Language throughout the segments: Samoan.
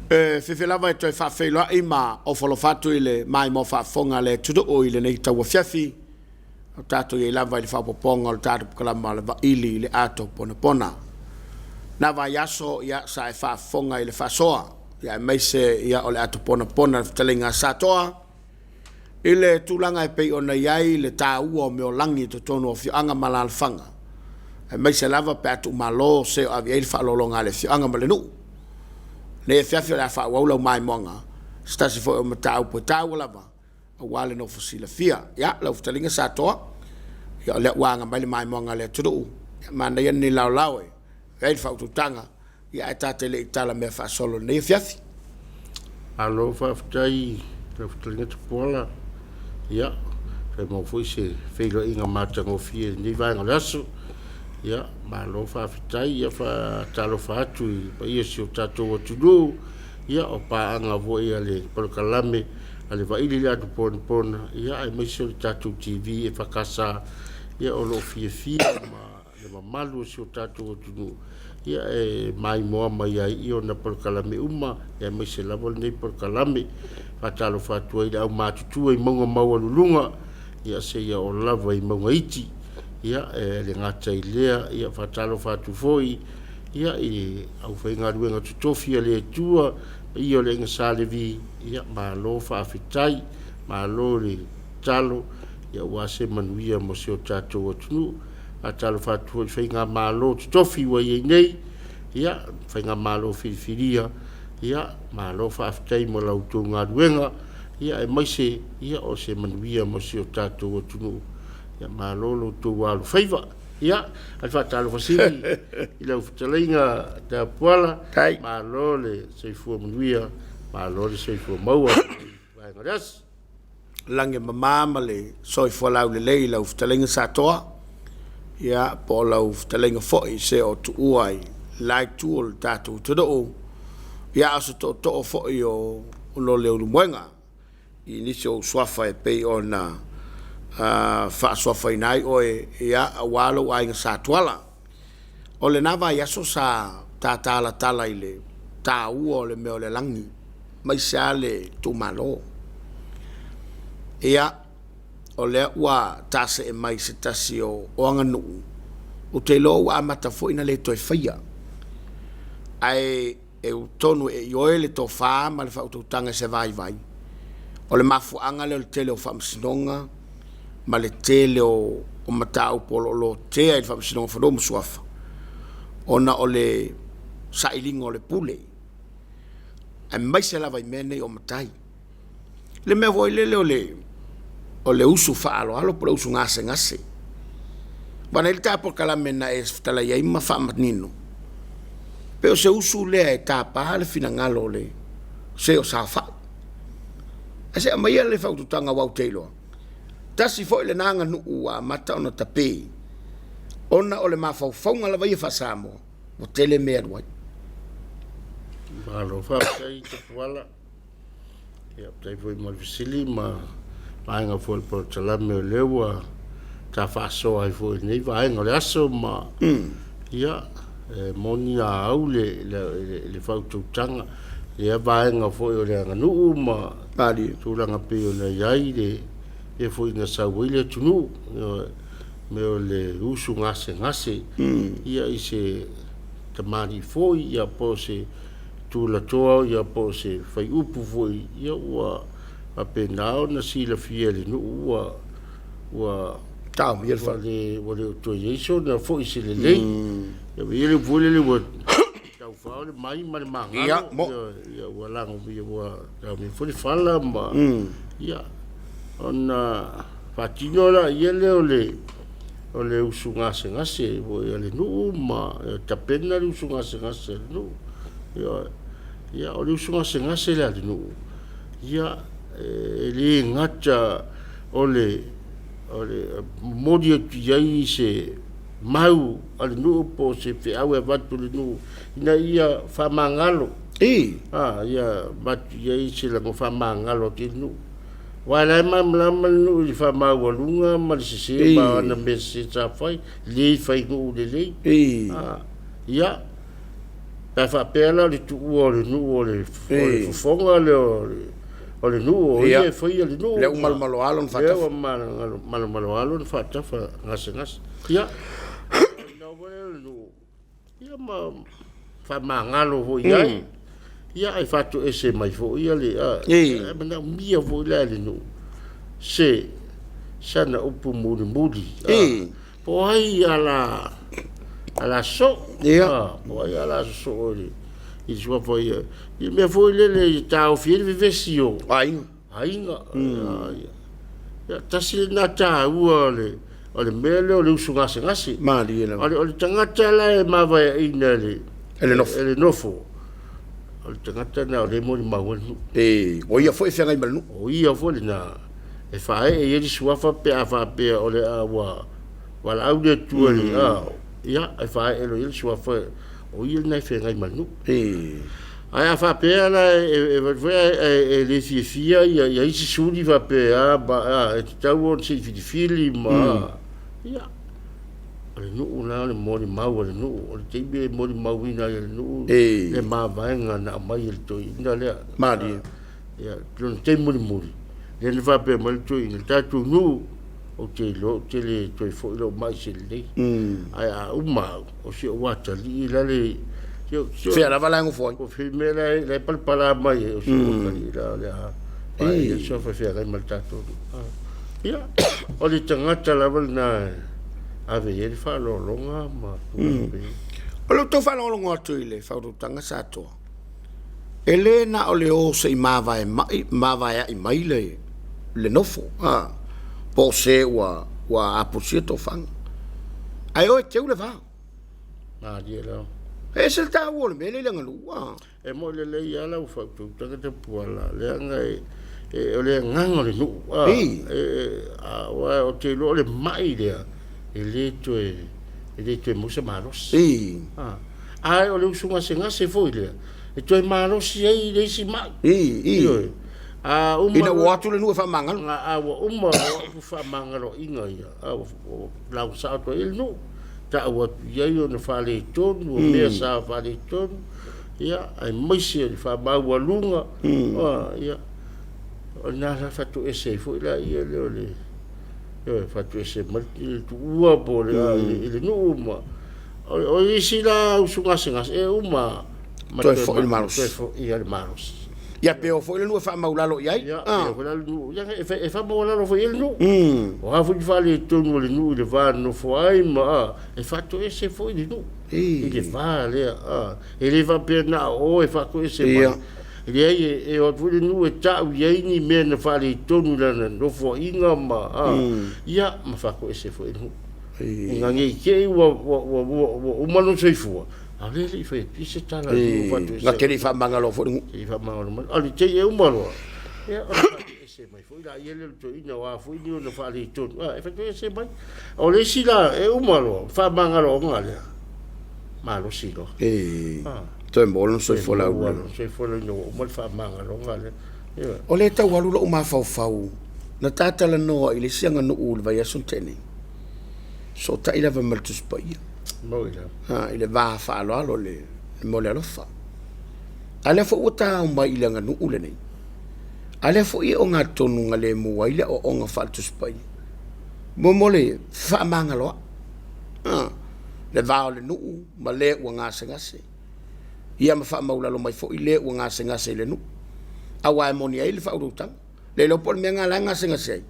E fiafia lava e toe faafeiloai ma ofo alofa atu i le maimoa faafofoga a le atunuu i lenei tauafiafi. O tatou i ai lava i le faaopoopoga o le tatou polokalama o le Vaili i le Ato Ponapona. Na vaiaso ia sa e faafofoga i le faasoa ia aemaise ia o le ato ponapona le fetalaiga a Satoa i le tulaga e pei ona i ai le taua o meolagi i totonu o afioaga ma alaalafaga, aemaise lava pe a tuumalo se o ave i ai le faaaloaloga a le afioaga ma le nuu. Lenei afiafi o le a faaauau lau maimoaga i se tasi foi o mataupu e taua lava aua le nofo silafia. Ia, lau fetalaiga Satoa, ia o lea ua aga mai le maimoaga a le atunuu, ia manaia lenei laolao e ave ai le faautautaga, ia ae ta te le i talamea faasolo i lenei afiafi. Malo faafetai i lau fetalaiga Tupuola. Ia, fia maua foi se feiloaiga matagofie i lenei vaega o le aso. Ia, malo faafetai. Ia, faatalofa atu i le paia o si o tatou atunuu, ia o paaga foi a le polokalame a le Vaili i le Ato Ponapona, ia aemaise o le tatou TV EFKS, ia o lo o fiafia ma le mamalu o si o tatou atunuu ia e maimoa mai ai i ona polokalame uma, aemaise lava lenei polokalame. Faatalofa atu ai i le aumatutua i mauga maualuluga, ia seia oo lava i mauga iti. Ia, e le gata i lea, ia faatalofa atu foi ia i le aufaigaluega totofi a le Atua, paia o le Aiga Sa Levi, ia malo faafetai, malo le tatalo, ia aua se manuia mo si o tatou atunuu. Faatalofa atu foi i le faigamalo totofi ua i ai nei, ia, faigamalo filifilia, ia, malo faafetai mo la outou galuega, ia, aemaise ia o se manuia mo si o tatou atunuu. Ia, malo lo outou alofaiva. Ia, ae faatalofa sili i lau fetalaiga Tapuala, malo le soifua manuia, malo le soifua maua i vaega o le aso. Lagi e mama ma le soifua laulelei i lau fetalaiga Satoa, ia po o lau fetalaiga foi se o tuua i le la itu o le tatou atunuu, ia a o se tootoo foi o Leulumoega i nisi o ou suafa e pei ona faasuafaina ai oe, ia aua lou aiga Sa Tuala. O lena vaiaso sa ta talatala i le taua o le mea o le lagi, aemaise lava le itumalo. Ia, o lea ua tasee mai se tasi o aganuu, ou te iloa ua amata foi ona le toe faia, ae e talitonu e ioe le tofa ma le faautautaga i se vaivai, o le mafuaaga lea o le tele o faamasinoga ma le tele o mataupu o lo o lotea i le Faamasinoga o Fanua ma Suafa, ona o le sailiga o le pule, aemaise lava i mea nei o matai. Le mea foi lele o le usu faaaloalo po o le usu gasegase. Aua na i ai le ta polokalame na e fetalai ai ma faamanino, pei o se usu lea e tapa le finagalo o le se o saofai. Ae se i aumaia le faautautaga aua ou te iloa, tasi foi lena aganuu ua amata ona tape ona o le mafaufauga lava ia faa-Samoa, ua tele mea e alu ai. Malo faafetai Tapuala. Ia, faafetai foi mo le fesili ma vaega foi o le polokalame o lea ua ta faasoa ai foi i lenei vaega o le aso ma ia e moni a au le faautautaga lea vaega foi o le aganuu ma tulaga pei ona i ai le mea foi na sau ai le atunuu, mea o le usu gasegase ia i se tamalii foi ia po o se tulatoa ia po o se faiupu foi ia ua faapena ona silafia e le nuu ua Taomia le Ua le ua le o toe i ai sona foi se lelei. Ia ua i ai le upu foi lele ua taufao le mai ma le magalo. Ia, mo. Ia, ua lagomia ua taomia foi le fala ma ia ona faatino laia lea o le o le usu gasegase foi a le nuu ma tapena le usu gasegase a le nuu. Ioe. Ia, o le usu gasegase lea a le nuu, ia, e le gata o le momoli atu i ai se mau a le nuu po o se feau e avatu e le nuu ina ia faamagalo. Ia avatu i ai se lago faamagalo atu i le nuu. Aua o la e malamalama le nuu i le faamaualuga ma le sese ma ana mea sese sa fai, le fai nuu lelei. Ia, pe a faapea la o le tuua o le nuu o le fofoga lea o le nuu, o ia e faia le nuu. Lea ua malomaloa lona faatafa. Lea ua malomaloa lona faatafa gasegase. Ia, ona oo foi lea o le nuu, ia ma faamagalo foi i ai. Ia, ae faatoese mai foi le, e manaomia foi la e le nuu se sana upu mulimuli. Po o ai ala ala sosoo. Po o ai ala sosoo i le suafa ia. I le mea foi lele e taofi ai le vevesi o aiga. Aiga. Ia, tasi lena taua o le mea lea o le usu gasegase. Malie lava. O le tagata la e mavaeaina e le, e le nofo. E le nofo. O le tagata lena o lea e molimau ai le nuu. O ia foi e feagai ma le nuu. O ia foi lena e faaee i ai le suafa pe a faapea o le a ua valaau le Atua i le, ia, e faaee loa i ai le suafa, o ia lena e feagai ma le nuu. Ae a faapea la e e le fiafia ia isi suli faapea e tatau ona se i filifili ma, ia, o le nuu la o le molimau a le nuu, o le taimi e molimauina ai e le nuu le mavaega na aumai e le toeaina lea. Malie. Ia, lona taimi mulimuli, lea na faapea mai le toeaina, le tatou nuu, ou te iloa ou te le toe foi lou mai se lelei. Ae a uma au, o si ou atalii la le... Fea lava la e nofo ai? O mea la e palapala mai ai, o si ou atalii la o le a vaai ai se feagai ma le tatou nuu. Ia, o le tagata lava lena e ave i ai le faaaloaloga ma tulaga faapena. O le tou faalogologo atu i le faautautaga Satoa, E le na o le o se i mavae mai, mavaea'i mai le nofo, a, po o se ua, ua apulusia tofaga. Ae o e teu le va. Malie lava. E ese le taua o le mea lea i le aganuu, a. E moni lelei lava lau faautautaga Tapuala, leaga e, e, o le agaga o le nuu, a, e, a, aua ou te iloa o le mai lea, e le toe, e le toe maua se malosi. A. Ae o le usu gasegase foi lea, e toe malosi ai le isi mai. Ioe. A uma Ina ua o atu le nuu e faamagalo. A ua uma o upu faamagaloaiga ia, a ua lauga sao atu ai le nuu, tau atu i ai ona faaletonu, o mea sa faaletonu, ia, aemaise o le faamaualuga, ia, o lena la faatoese ai foi laia lea o le, ioe, faatoese mai le tuua po o le, i le nuu ma, O isi la usu gasegase e uma ma toe foi le malosi. Toe foi ia le malosi. Ia pe o foi le nuu e faamaulalo i ai. Ia pe o foi la le nuu. Ia e faamaualalo foi i ai le nuu. O a foi ni faaletonu o le nuu i le va nonofo ai ma e faatoese foi le nuu i le va lea. E le faapea na o oe e faatoese mai. E leai e o atu foi le nuu e tau i ai ni mea na faaletonu i lana nofoaiga ma ia ma faatoese foi le nuu. Ina ne i te i ua uma lona soifua, a o lea e le i fai atu se tala a le nuu Na te le i faamagalo foi le nuu. Te le i faamagalo mai. A o le te i e uma loa, ia ona faatoese mai foi laia lea o le toeaina, o a foi ni ona faaletonu, e faatoese mai. O le isi la, e uma loa, faamagaloga lea, malosi loa. Toe maua lona soifua laulelei. Lona soifua laulelei ua uma le faamagaloga lea. O lea e tau alu lou mafaufau, na ta talanoa i le isi aganuu i le vaiaso na tea nei, fesootai lava ma le Tusi Paia i le va faaaloalo i le mea o le alofa. A o lea foi ua ta omai i le aganuu lenei, a o lea foi e ogatonugalemu ai le aoaoga faale-Tusi Paia, mo le fefaamagaloa'i, le va o le nuu ma le ua gasegase, ia ma faamaulalo mai foi le ua gasegase i le nuu. Aua e moni ai le faautautaga. Le iloa po o le mea lena o la e gasegase ai.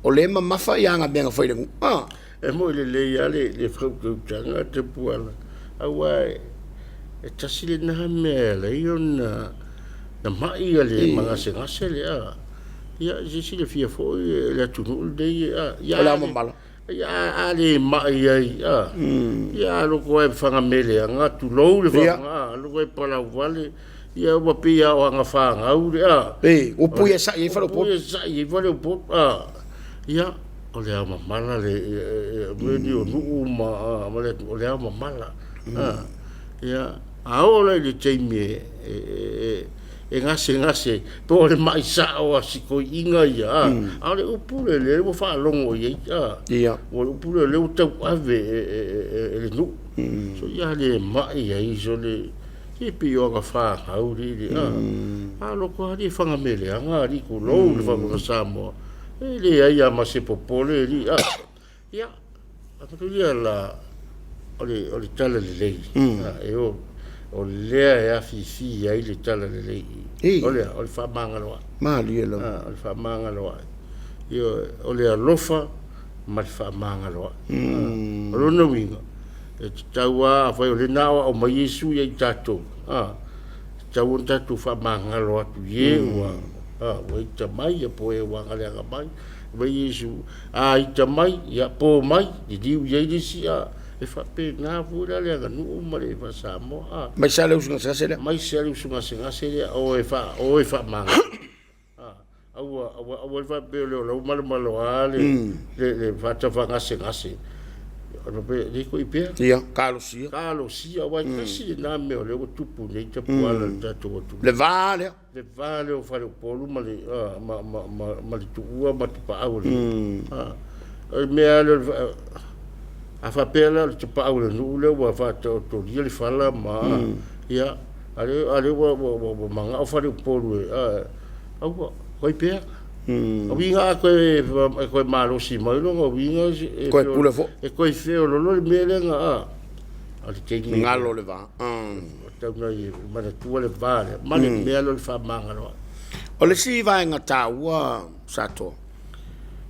O lea e mamafa ia aga mea na fai i le nuu. A. E moi lelei lava le, le faautautaga a Tapuala, aua e tasi lena mea e ala ai ona na mai le magasegase lea. Ia, se i silafia foi le atunuu lenei, a, ia, o le aomamala. Ia, a le mai ai, a, ia, a loko ai fagameleaga, tulou le faafofoga, a loko ai palauvale, ia ua pei lava o aga fanau le, a. E, upu ia e sa'i ai faleupolu. Upu ia e sa'i ai faleupolu, a. Ia, o le aomamala le, mea nei o nuu ma, ma le atunuu, o le aomamala. A. Ia, a oo la i le taimi e gasegase po o le ma'i sa'o a si toeaina ia, a, a o le upu lea lea ua faalogo i ai, a, ua le upu lea lea ua tauave e le nuu. So ia le ma'i ai sole se pei o aga fanau le, a, a loko lava le fagameleaga alii tulou le faafofoga Samoa, e leai lava ma se popole alii, a. Ia, avatu ia la o le, o le tala lelei, e o, o lea e afifi ai le tala lelei. O le, o le faamagaloa'i. Malie lava. O le faamagaloa'i. Ioe, o le alofa ma le faamagaloa'i. O lona uiga, e tatau lava, afai o lea na aoao mai Iesu ia i tatou, e tatau ona tatou faamagalo atu i e ua, ua ita mai, ia po o e ua agaleaga mai. Fai mai Iesu, A ita mai, ia po mai, liliu i ai le isi, a, e faapena foi la le aganuu ma le faa-Samoa, a. Mai sa le usu gasegase lea. Mai sa le usu gasegase lea, o e faa, o e faamagalo. A, aua, aua, aua le faapea o le ola ua malomaloa le, le, le faatafagasegase. Ona faapea, le ko'i pea. Ia, talosia. Talosia, aua e tasi lena mea o lea ua tupu nei tapuala i le tatou atunuu. Le va lea. Le va lea o Faleupolu ma le, ma, ma, ma, ma le Tuua ma Tapaau o le nuu. O le mea lea o le, a faapea la o le Tapaau o le nuu lea ua faataotolia le fala ma, ia, a lea, a lea ua, ua, ua, ua manao Faleupolu e, aua, fai pea. O uiga a toe, e toe malosi mai lona uiga, e toe pule foi. E toe feololo le mea lea na, a le taimi. Galo le va. Tau na i manatua le va lea, ma le mea lea o le faamagaloa'i. O le isi vaega taua Satoa,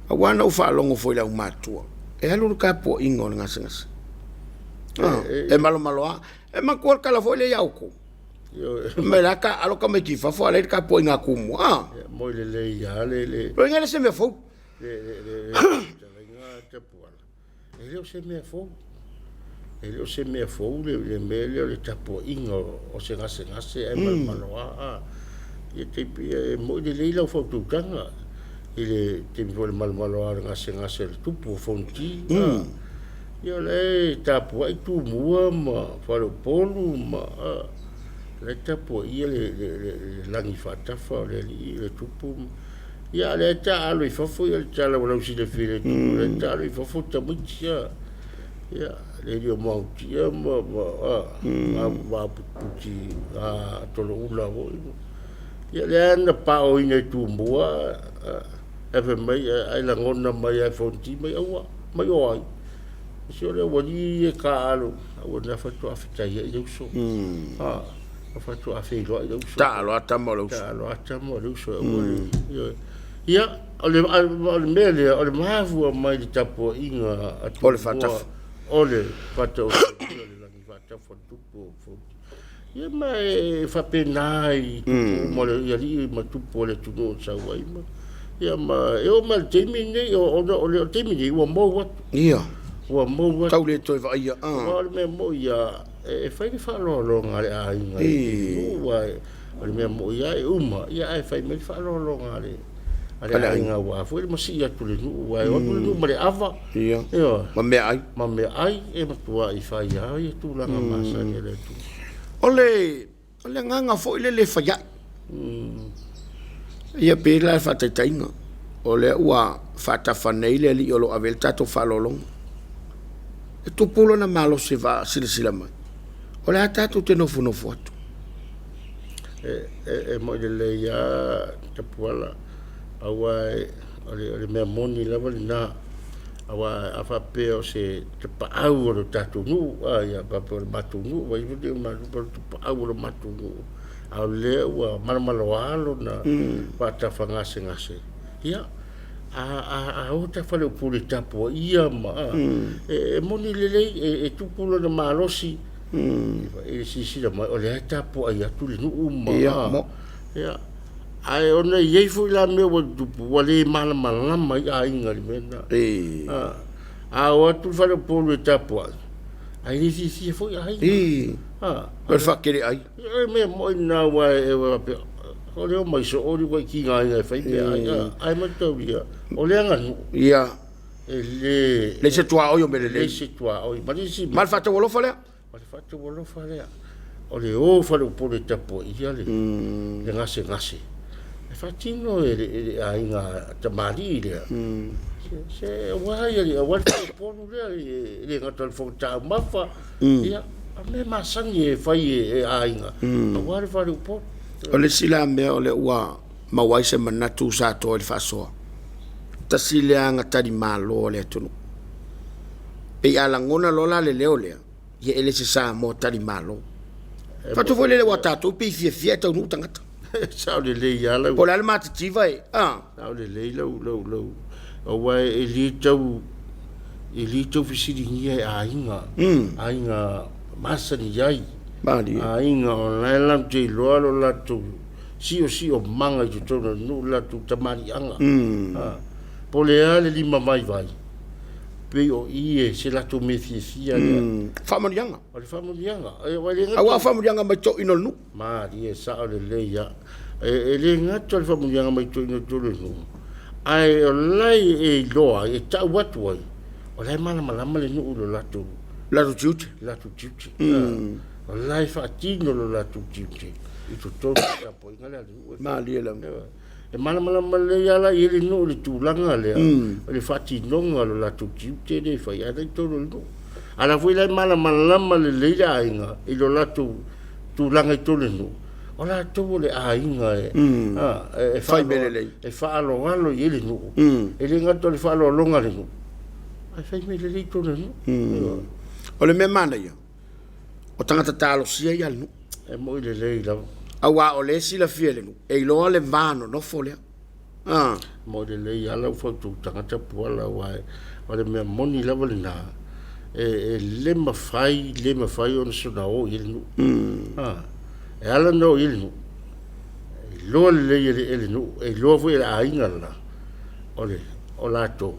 aua na ou faalogo foi i le aumatua, e alu le tapuaiga o le gasegase. E malomalo lava. E manatua le tala foi lea ia outou. Mai la taaalo tamaiti i fafo a o la e i ai le tapuaiga a Tumua. E moi lelei lava le le. Lona uiga e le o se mea fou. Le le le fetalaiga Tapuala. E le o se mea fou. E le o se mea fou le, le mea lea o le tapuaiga o se gasegase ae malomaloa. A, ia te, ia, e moi lelei lau faautautaga i le taimi foi o le malomaloa o le gasegase o le tupu o Fonoti. A, ia o la e tapuai Tumua ma Faleupolu ma, a, o la e tapuaia le, le, le, le lagi faatafa o le alii, le tupu ma, Ia, a o lea e taaalo i fafo ia le tala ua lausilafia e le atunuu, o lea e taaalo i fafo tamaiti, a. Ia, le alii o Maotia ma, ma, a, ma, ma Aputiputi, a, Toloula foi. Ia, lea na paoina e Tumua, a, ae fai mai, ae lagona mai lava e Fonoti mai, aua, mai o ai. Se o le aualii ia e taaalo, aua na faatoa fetaia i le uso. A. Faatoa feiloai le uso. Taalo a tama o le uso. Taalo a tama o le uso. Ia, o le, o le mea lea, o le mafua mai le tapuaiga a O le faatafa. O le faataotolia o le lagi faatafa o le tupu o Fonoti. Ia ma e faapena i tupu uma i alii ma tupu o le atunuu na sau ai ma. Ia ma e oo mai i le taimi lenei, ona o le taimi lenei ua mou atu. Ia. Ua mou atu. Tau le toe vaaia. Aua o le mea moi ia, e fai le faaaloaloga a le aiga i le nuu, aua o le mea moi lava e uma, ia ae fai mai le faaaloaloga a le aiga aua foi le masii atu i le nuu, aua e o atu le nuu ma le ava, ioe, ma meaai. Ma meaai, e matuai fai lava ia tulaga masani a le atunuu. O le O le agaga foi lele e fai ai. Ia pei la le faataitaiga, o lea ua faatafa nei le alii o lo o ave i ai le tatou faaaloaloga. E tupu lona malosi e silasila mai, o le a tatou te nofonofo atu? E moi lelei lava Tapuala, aua o le mea moni lava lena. Aua a faapea o se tapaau o le tatou nuu, a ia faapea o le matou nuu, ua iai foi le tapaau o le matou nuu, a o lea ua malomaloa lona faatafagasegase. Ia, A o ta faleupolu e tapuaia ma e moni lelei e tupu lona malosi i le silasila mai o lea e tapuai atu le nuu ma ia. Ae ona e i ai foi la mea ua tutupu ua le malamalama ai aiga i le mea lena. A o atu le faleupolu e tapuai, ae le fiafia foi aiga. O le faateleai. E mea moi lena aua e faapea, o le omai soo o le uluai tigaina e fai mea ai, ae mataulia, o le aganuu. E le Leai se tuaoi o mea lelei. Leai se tuaoi. Ma le isi mea. Ma le faataualofa lea. Ma le faataualofa lea. O le o faleupolu e tapuaia le gasegase, e faatino e le aiga tamalii lea. Se aua le faleupolu lea, e le gata o le fofoga taumafa, ia, o mea masani e fai e aiga, aua le faleupolu. O le isi la mea o lea ua maua ai se manatu sa atoa i le faasoa, tasi lea aga talimalo a le atunuu. Pei a lagona loa la le leo lea, ia e le se Samoa talimalo. Fatu foi lele ua tatou pei fiafia e taunuu tagata. Sao lelei lava lau. Po o le a le matitiva e, a. Sao lelei lau lau lau aua e le tau e le tau fesiligia e aiga, aiga masani ai. Malie. Aiga o la e latou te iloa lo latou siosiomaga i totonu o le nuu, le latou tamaliiaga. Po o le a le lima vaivai, pei o i e se latou mea fiafia lea. Faamanuiaga. O le faamanuiaga. Aua e le gata. Aua o faamanuiaga mai toeaiina o le nuu. Malie, sao lelei lava. E le gata o le faamanuiaga mai toeaiina i totonu o le nuu, ae o la e iloa ai, e tau atu ai, o la e malamalama le nuu i lo latou. Latou tiute. Latou tiute. O la e faatino lo latou tiute i totonu o le tapuaiga lea a le nuu. Malie lava. E malamalama lelei lava la i ai le nuu i le tulaga lea, o le faatinoga o lo latou tiute lea e fai, ae la e i totonu o le nuu. A o la foi la e malamalama lelei le aiga i lo latou tulaga i totonu o le nuu, o latou o le aiga e, e, Fai mea lelei. E faaaloalo i ai le nuu. E le gata o le faaaloaloga a le nuu, ae fai mea lelei i totonu o le nuu. O le mea manaia, o tagata talosia ia a le nuu. E moi lelei lava. Aua o lea e silafia e le nuu, e iloa le va nonofo lea. Ah. Moi lelei lava lau fautuaga Tapuala, aua o le mea moni lava lena, e le mafai, le mafai ona soona o i ai le nuu. Ah. E ala ona o i ai le nuu, e iloa lelei e le nuu, e iloa foi e le aiga la, o le o latou,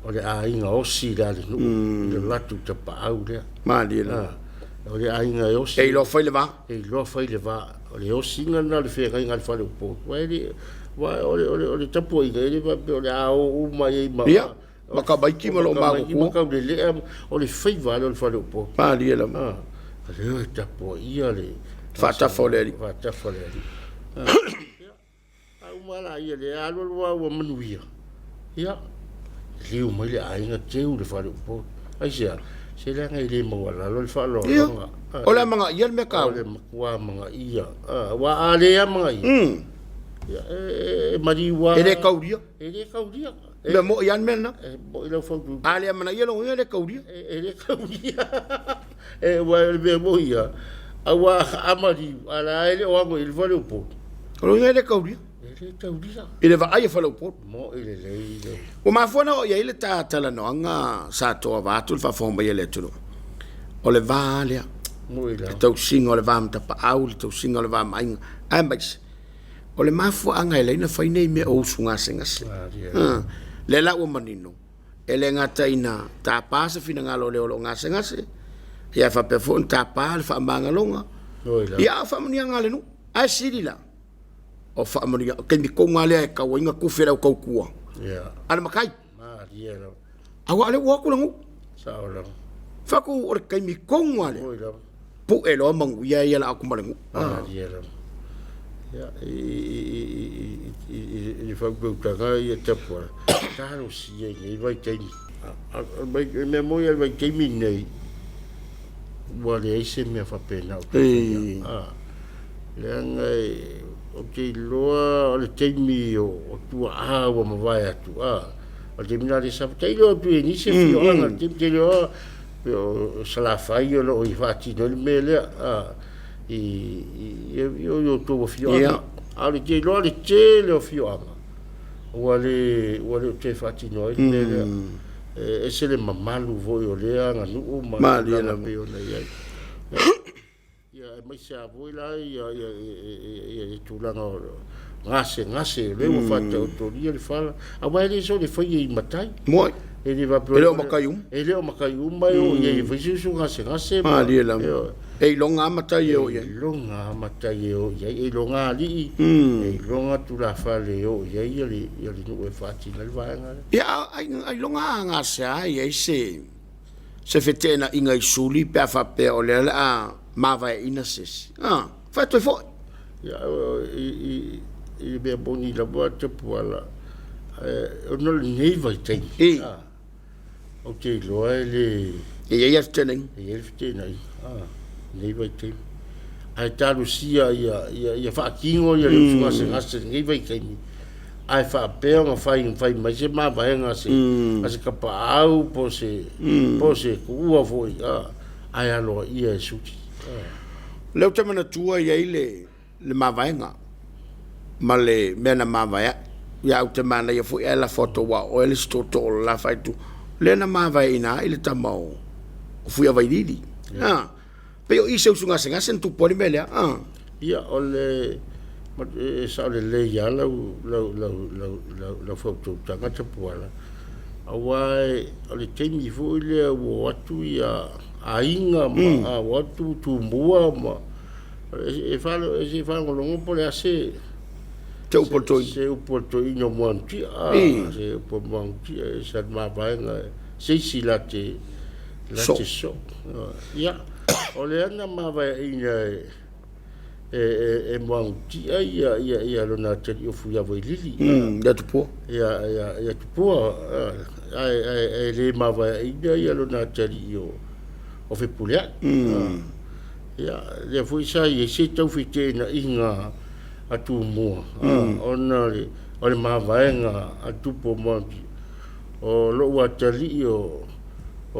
o le aiga osi lea a le nuu, i le latou tapaau lea. Malie lava. O le aiga e osi. E iloa fai le va. E iloa fai le va. O le osiga lena o le feagaiga a le faleupolu. Aua e le, aua o le, o le, o le tapuaiga, e le faapea o le a o uma i ai ma. Ia, ma Tamaiti ma lou magotua. Ma Taulelea, o le faiva lea o le faleupolu. Malie lava. O lea e tapuaia le. Faatafa o le alii. Faatafa o le alii. Ia, A uma la ia lea alu alu lava ua manuia, ia, liliu mai le aiga teu le faleupolu. Aisea? Se leaga e le maualalo le faaaloaloga. Ia, o le amanaia le mea taua. O le matua amanaia. Aua a le amanaia, ia, e maliu lava. E le taulia. E le taulia. Mea moi lava le mea lena. E moi lau fautuaga. A le amanaia lona uiga e le taulia. E le taulia. Aua o le mea moi ia, aua a maliu, a la e le o ago i le faleupolu. O lona uiga e le taulia. E le taulia. I le vaai a faleupolu. Moi lelei le. Ua mafua ona oo i ai le ta talanoaga sa toa vaeatu le faafofoga mai a le atunuu. O le va lea. Moi Le tausiga o le va ma tapaau, le tausiga o le va ma aiga, aemaise o le mafuaaga e ala ai ona fai nei mea o usu gasegase. Lea la ua manino, e le gata ina tapa se finagalo o le o lo o gasegase, ia faapea foi ona tapa le faamagaloga, ia a o faamanuiaga a le nuu. Ae sili la, o faamanuiaga, o taimi tonu lava lea e tau ai ona tufe le au tautua a le matai. Aua o lea ua o atu le nuu. Fai atu o le taimi tonu lava lea, pue loa manuia ia la atu ma le nuu. Ia, i le faautautaga ia Tapuala, talosia i nei vaitaimi. O le mea moni i le vaitaimi lenei, ua leai se mea faapena o toe faia. Leaga ou te iloa o le taimi o tuaa ua mavae atu, o le taimi lena lea sa tailo atu i nisi afioaga, le taimi tele o o Salafai o lo o faatino ai le mea lea i outou afioaga. A o le te iloa le tele o afioaga, Ua le ua le o toe faatino ai le mea lea. E ese le mamalu foi o lea aganuu ma Malie tulaga lava. pei ona i ai. Ia aemaise lava foi la ia ia ia ia tulaga o gasegase o lea ua faataotolia le fala, aua e le soona faia i matai. Moe. E le faapea E le o matai uma. E le o matai uma e oo i ai e fai si usu gasegase ma Malie lava. E iloga lava matai e oo i ai. E iloga lava matai e oo i ai. E iloga alii, e iloga tulafale e oo i ai le nuu e faatino ai le vaega lea. Ia, ailoga a gasea e i ai se se feteenaiga i suli pe a faapea o lea o le a mavaeaina se isi. A, fai atu ai foi. Ia, i le mea moni lava Tapuala, ona o lenei vaitaimi, ou te iloa e le... E i ai lava le feteenaiga. E i ai le feteenaiga, lenei vaitaimi. Ae talosia ia faatino le usu gasegase i lenei vaitaimi, ae faapea ona fai fai mai se mavaega a se a se tapaau po o se po o se tuua foi, ae aloaia e suli. O lea ou te manatua e i ai le le mavaega ma le mea na mavae ai. Ia ae ou te manaia foi ae lafo atu aua o oe le isi tootoo o le la faaitu, lea na mavaeaina ai le tama o Fuiavailili. A, pei o i se usu gasegase na tupu ai le mea lea. A. Ia, o le e sao lelei lava lau lau lau lau lau lau faautautaga Tapuala, aua o le taimi foi lea ua o atu aiga ma ua o atu Tumua ma e faalogologo po o le a se Se upu a le toeaina. Se upu a le toeaina o Muagututia, se upu a Muagututia e sa mavaega se isi late late soo. Ia, o lea na mavaeaina e Muagututia ia lona atalii o Fuiavailili. Ia Tupua. Ia Tupua, ae le mavaeaina ia lona atalii o Fepuleai. Ia, lea foi sa i ai se tau feteenaiga a Tumua, ona o le mavaega a le tupu o Muagututia, o lou atalii o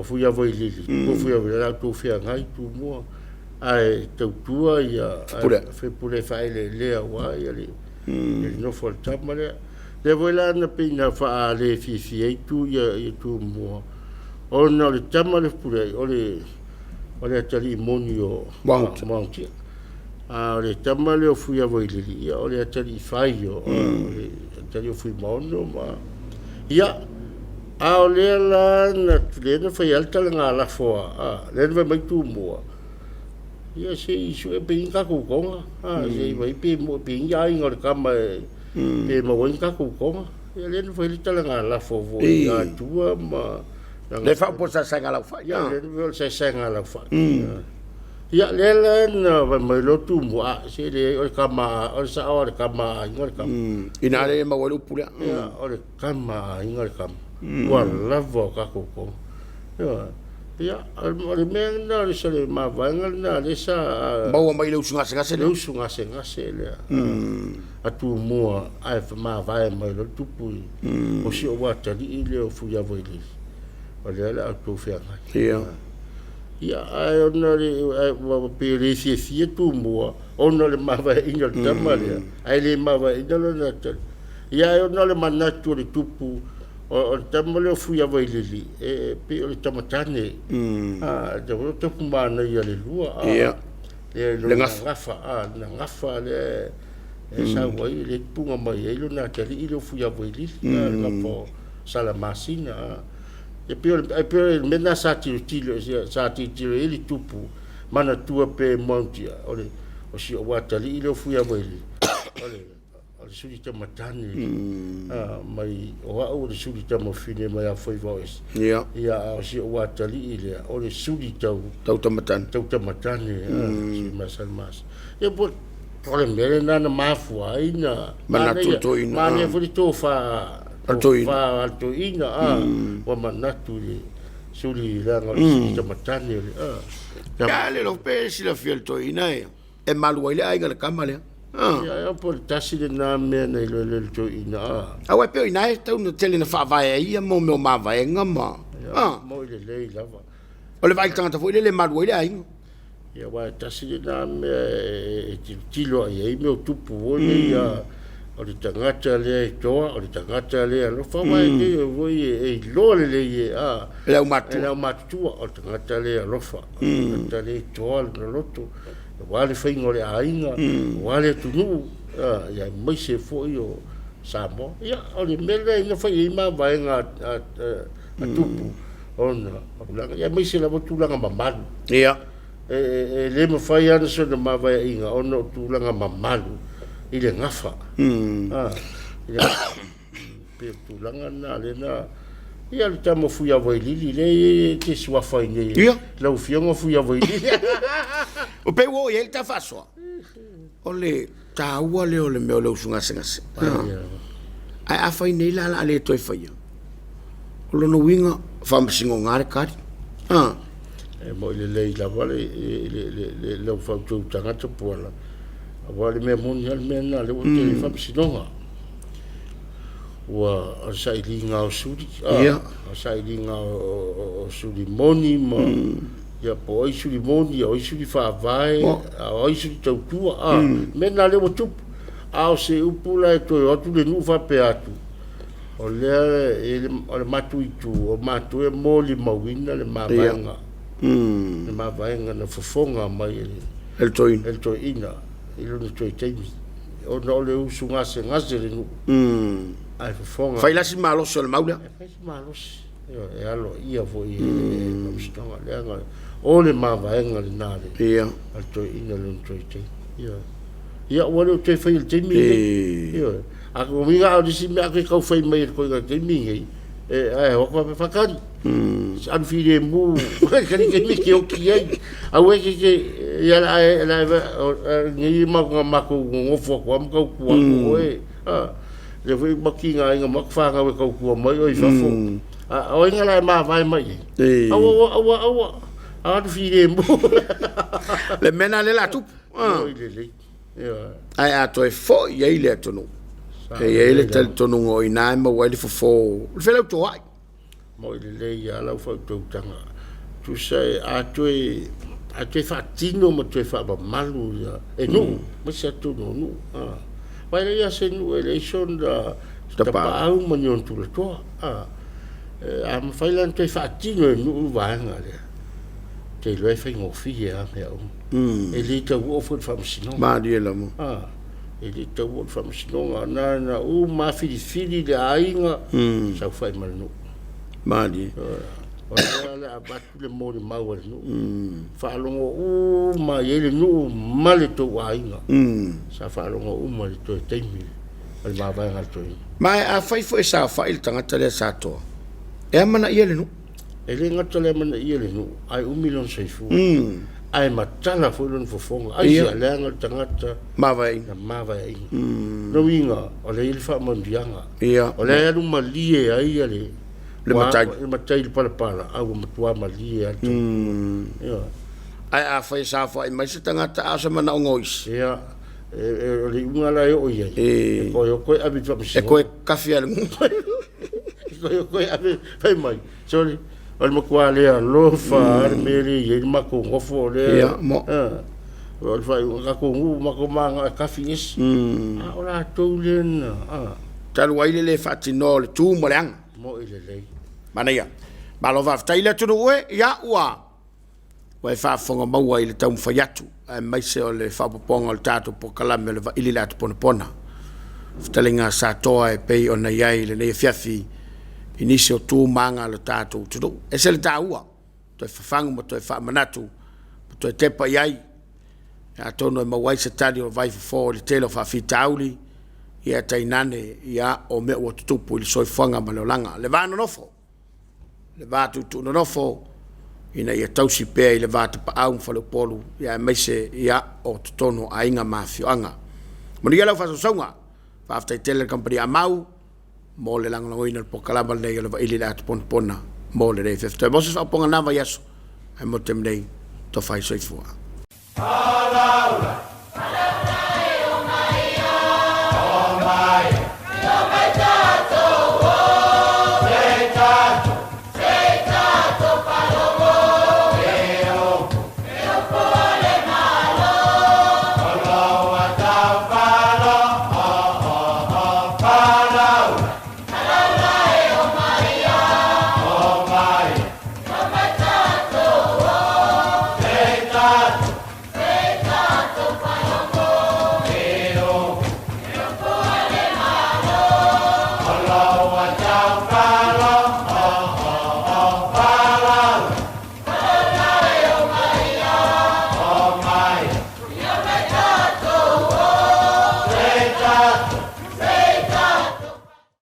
Fuiavailili, o Fuiavailili, o le a outou feagai Tumua, ae tautua ia Fepuleai faaeleelea aua le nofo a le tama lea. Lea foi la na pei na faale fiafia ai tu ia Tumua, ona o le tama lea o Fepuleai, o le o le atalii moni o Muagututia. A o le tama lea o Fuiavailili, ia o le atalii fai o le atalii o Fuimaono ma... Ia, a o lea la na, lea na fai ai le talagalafo a, lea na fai mai Tumua, ia se i sue pe i ai ni tatou toga, se i vaai pe i ai ni aiga o le tama pe maua ai ni tatou toga. Ia lea na fai ai le talagalafo foi i Atua ma... Le faaupu o le saesaega laufai. Ia, lea o le saesaega laufai. Ia, lea la na fai mai loa Tumua, a, se leai, o le tama, o le sao lava o le tama a aiga le tama. Ina lea e maua ai le upu lea. Ia, o le tama a aiga le tama. Ua lava o tatou toga. Ioe. Ia, o le mea lena, o le mavaega lena lea sa... Maua mai i le usu gasegase lea. Le usu gasegase lea. A Tumua ae mavae mai loa le tupu i o si ou atalii lea o Fuiavailili, o lea o le a outou feagai. Ia. Ia, ae ona le, ua pei e le fiafia Tumua ona o le mavaeaina o le tama lea, ae le mavaeaina lona atalii. Ia, ae ona o le manatu o le tupu, o le tama lea o Fuiavailili, e pei o le tama tane. A, o le tapu manaia le lua. Ia. Le gafa. A, le gafa lea e sau ai, le tupuga mai ai lona atalii lea o Fuiavailili, le gafa o Salamasina. E pei o le mea lena sa tilotilo, sa tilotilo i ai le tupu, manatua pea e Muagututia, o le o si ou atalii lea o Fuiavailili, o le o le suli tamatane mai o au o le suli tamafine mai Afaivaoese. Ia. Ia, a o si ou atalii lea, o le suli tau tau tamatane. Tau tamatane, si Masalmasa. Ia, po o le mea lena na mafua ai na manatu le toeaina. Manaia foi le tofa a le toeaina. Tofa a le toeaina, ua manatu i le suli leaga o le suli tamatane o le Ia, le iloa pe silafia e le toeaina e malu ai le aiga i le tama lea. Ia, po o le tasi lena mea na iloa e le toeaina. Aua e pei o i ina e tatau ona tele ina faavae ai ia mea o mavaega ma. Ia, moi lelei lava. O le vaai i le tagata foi lele e malu ai le aiga. Ia, aua e tasi lena mea e tilotilo i ai mea o tupu foi nei, O le tagata lea e toa, o le tagata lea e alofa, aua e te foi e iloa lelei e a E le aumatutua. E le aumatutua, o le tagata lea e alofa, o le tagata lea e toa lona loto, aua le faiga o le aiga, aua le atunuu, ia aemaise foi o Samoa. Ia, o le mea lea na fai ai mavaega a tupu, ona o tulaga, ia aemaise lava tulaga mamalu. Ia. E le mafai lava ona soona mavaeaina ona o tulaga mamalu i le gafa. Pei o tulaga na lea na ia le tama Fuiavailili lea e te suafa ai nei. Ia. Lau Afioga Fuiavailili. O pei ua oo i ai le ta faasoa. O le taua lea o le mea o le usu gasegase. Ae afai nei la o le a le toe faia, o lona uiga, faamasinoga le tali. E moi lelei lava le lau faautautaga Tapuala, aua o le mea moni lava le mea lena, o lea ua tele ai faamasinoga. Ua o le sailiga o suli, o le sailiga o suli moni ma ia po o ai suli moni, o ai suli faavae, a o ai suli tautua, a mea na lea ua tupu. A o se upu la e toe o atu le nuu faapea atu, o lea e o le matou itu, o matou e molimauina le mavaega, le mavaega na fofoga mai e le toeaina, e le toeaina i lona toe taimi, ona o le usu gasegase le nuu, ae fofoga. Fai la si malosi o le mau lea. E fai si malosi, e aloaia foi e le Faamasinoga, leaga o le mavaega lena a le toeaina i lona toe taimi. Ioe. Ia ua le o toe faia i le taimi lenei. Ioe. A o uiga a o le isi mea a toe tau fai mai e le toeaina i le taimi lenei, e ae o atu faapea, faatali, alu filemu, faatali taimi e te oti ai. Aua e te te, ia la e la nei matou nonofo atu lava ma tautua atu oe. A, lea foi ma tigaina mai atu fanau e tautua mai oe i fafo. A o ai na la e mavae mai i ai? Aua, aua, aua, aua, alu filemu. Le mea lena lea o le a tupu. Oi lelei. Ae a toe foi i ai le atunuu, e i ai le talitonuga o i ina e maua ai le fofo o le felautoai. Moi lelei lava lau faautautaga. Tusa e a toe, a toe faatino ma toe faamamalu ia e nuu, aemaise lava totonu o nuu. Aua e leai lava se nuu e leai sona tapaau ma ni ona tulatoa. A mafai la ona toe faatino e nuu le vaega lea, ou te iloa e faigofie lava mea uma. E le tau oo foi i le faamasinoga. Malie lava. E le tau oo i le faamasinoga. Na ona uma lava filifili le aiga, saofai ma le nuu. Malie. O lea o le a avatu le molimau a le nuu. Faalogo uma i ai le nuu ma le tou aiga. Sa faalogo uma i le toe taimi o le mavaega a le toeaina. Ma afai foi e saofai le tagata lea sa toa, e amanaia le nuu. E le gata le amanaia le nuu, ae umi lona soifua. Ae matala foi lona fofoga. Aisea? Leaga le tagata mavaeaina. Na mavaeaina. Lona uiga, o lea e i ai le faamanuiaga. O lea e alu malie ai ia le, le matai. Le matai i le palapala, a ua matua malie lava le tautua. Ioe. Ae afai e saofai mai se tagata a o se manaoga o isi. Ia, o le iuga la e oo i ai, e toe o toe ave i le faamasinoga. E toe kafi lava i le gugu. E toe o toe ave, fai mai, sole, o le matua le alofa lava le mea lea e i ai le matou nofo lea. Ia, mo. O le faaiuga, tatou nuu matou ma agai e kafi ese. A o latou lea na, Talu ai le le faatinoa o le tu ma le aga. Moi lelei. Manaia. Malo faafetai le atunuu e, ia ua ua e faafofoga maua i le taumafai atu aemaise o le faaopoopoga o le tatou polokalame o le Vaili i le Ata Ponapona. Fetalaiga a Satoa e pei ona i ai i lenei afiafi i nisi o tu ma aga a lo tatou atunuu. E ese le taua, toe fafagu ma toe faamanatu ma toe tepa i ai, atonu e maua ai se tali o vaifofo i le tele o faafitauli, ia tainane ia o mea ua tutupu i le soifuaga ma le olaga. Le va nonofo, le va tuutuu nonofo ina ia tausi pea i le va tapaau ma faleupolu ia aemaise ia o totonu o aiga ma afioaga. Manuia lau faasausauga. Faafetai tele le kamupani a Mau mo le lagolagoina o le polokalama lenei o le Vaili i le Ata Ponapona mo lenei afiafi. Toe maua se faaopoopoga na vaiaso ae mo le taimi nei, tofa ai soifua.